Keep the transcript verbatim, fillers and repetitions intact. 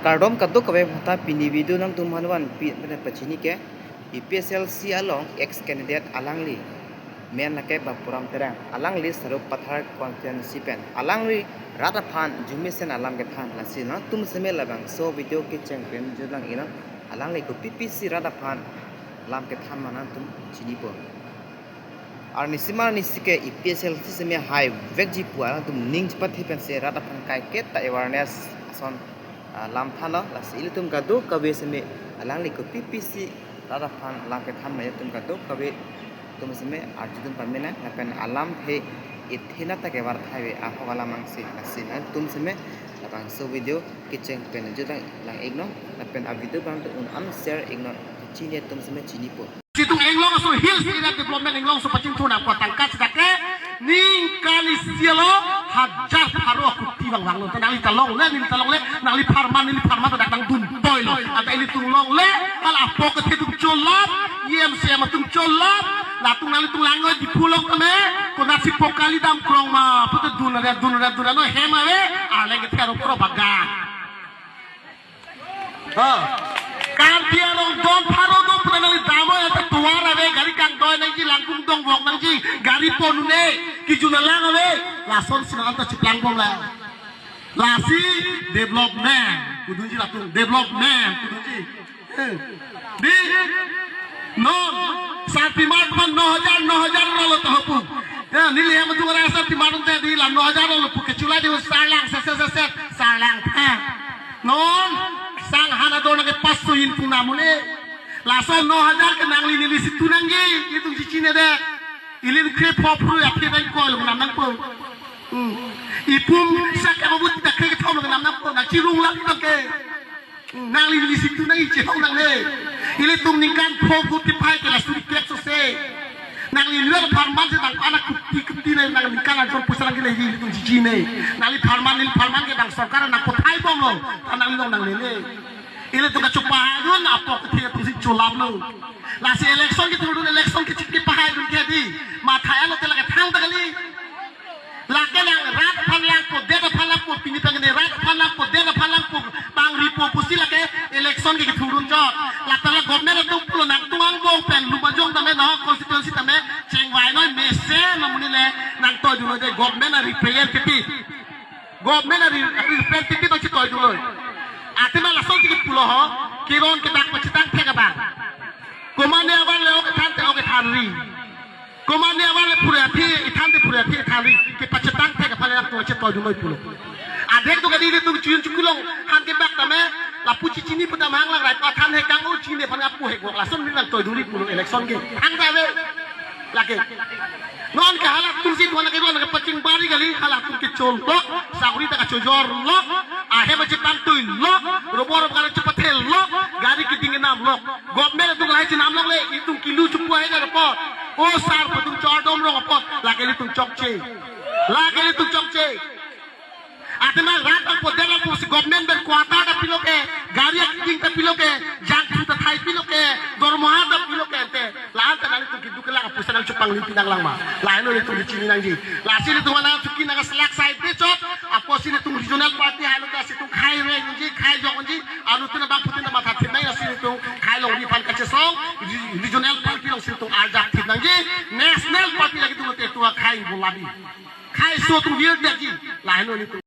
Kardom kadokave aphanta, pini video nangtum aphan vanpi mane pachini ke A P H L C along ex candidate alangli men lake Bapuram Terang, alangli Sarupathar constituency pen, alangli rat aphan arjumesen alam kethan, lasi nangtum seme labangso video kecheng pen judang ino, alangli kopi pisi rat aphan lam kethan ma nangtum chinipo. Arnisi arnisi ke A P H L C seme haivekji pu alangtum ning chepathe pensi rat aphan kaiketa awareness ason, ah, lam thanlo, lasi ilitum kadokave seme alangli kopi pisi rat aphan lam kethan ma ilitum kadokave atum seme arjudun pamenang, lapen alam he ithena ta kevar thaive ahok alam angse, lasi nangtum seme labangso video kecheng pen judang lang iknon, lapen a video abang tu un an share iknon, chini atum seme chinipo. Situng Anglong aso Hills Area Development Anglong aso pachingthur nangpo tangka sitake ningkan isi alo hajar pharo kuti vangvanglo. Nangli ta longle, neli ta longle, nangli pharman, neli pharman ta dak nangdun toilo. Anta ilitum longle, hala apok kethe atum cholap, E M C M atum cholap, latum nanglitum langno Diphu along tame, konatsi pokali dam krong ma, putu dun ave, dun ave, dun ave, no hem ave, arleng kethe aro pharo bagan. Ha. Karbi Anglong don pharo do pura nangli dam-o, anta tovar ave, gari kangdoi nangji, langkung dongvok nangji, gari pon un-e, kejun alang ave, lasonsi nang anta chiplang bomlang. Lasi development pudunji, latum development pudunji. Eh. Di, non, sarpimar aphan no hajar, no hajar rolo ta hopu. Ya, neli hem atum arai sarpimar atum te di la no hajar rolo pu kechula di sarlang, set, set, set, set, sarlang. Ha. Non, sang hana do nangke pas suin pu namun e. Laso no hajar ke nangli neli situ nangji, itum chichine de. Ili kre pho phru ya kre dai ko lo nam nangpo. Hmm. Ipum sak abut ta kre kethom lo nam nangpo, nangchirung lak tangke. Hmm, nangli neli situ nang iche hong nangne. Ilitum ningkan pho kuti phai ke la suri kek so se. Nangli lel pharman si dang anak kuti kuti nang, nang ningkan ajon pusa nangkele ilitum chichine. Nangli pharman, neli pharman ke dang sorkar nangkothai bomlo. Ta nangli long nanglele. Ilitum kachupahai dun apok kethe atumsi cholaplo. Lasi election kethurdun, election kechit kepahai dun ke di. Mathai alo te lake thang ta kali. Lake nang rat aphan langpo, det aphan langpo, pini pengen rat aphan langpo, det aphan langpo, pangripo pusi lake election ke kethurdun chot. Lata la government atum pulo nangtum angbong pen Lumbajong tame, Nahok constituency tame chengvai noi mesen amonit le nangtoidun noi de, government a representative. Government a re-, representative ta chitoidun noi. Athema lasonsi kipulo ho, keron kedak pachetang thek abang. Komane avar le ok than te ok than ri. Komane avar le phuria thi, ithan te phuria thi than ri. Kepachetang thek aphan le nangtum chitoidun noi pulo. Adhek tu kadi ilitum chun chukulong han kebak tame, lapu chichini pu damhang lang rai pathan he kang o chini aphan apu he gok lason ni nangtoidun ri pulo election ke. Hang ta ave. Lake. Non ke halatumsi dua lake dua lake paching bari kali, halatum kechol lo, sakuri ta kachojor lo, ahem chepangtui lo, robor kala chepathe lo, gari keding kenam lo. Government atum lahai chenam longle, itum kilu chupu hai na report. O sar patum chordom rong apot, lake ilitum chokche. Lake ilitum chokche. Athema rat apot det apot si government pen quarter ta pilo ke, gari aking ta pilo ke, jangthu ta thai pilo ke, dormoha ta pilo ke ante. La-an ta nanglitum keduk kelak apusa nangchepangli pinang lang ma. Lahenlo ilitum chini nangji. Lasi ilitum nangchukji nangselak sai pe chot. Apotsi ilitum regional party hailo ta si itum khai re nji, khai jok nji. Anuttin abangphutin ta matha thip nai, lasi ilitum khai longri aphan kachesong. Re-, regional party alongsi itum arjap thip nangji. National party lake itum te tua khai boladi. Khai so itum vir dekji. Lahenlo ilitum.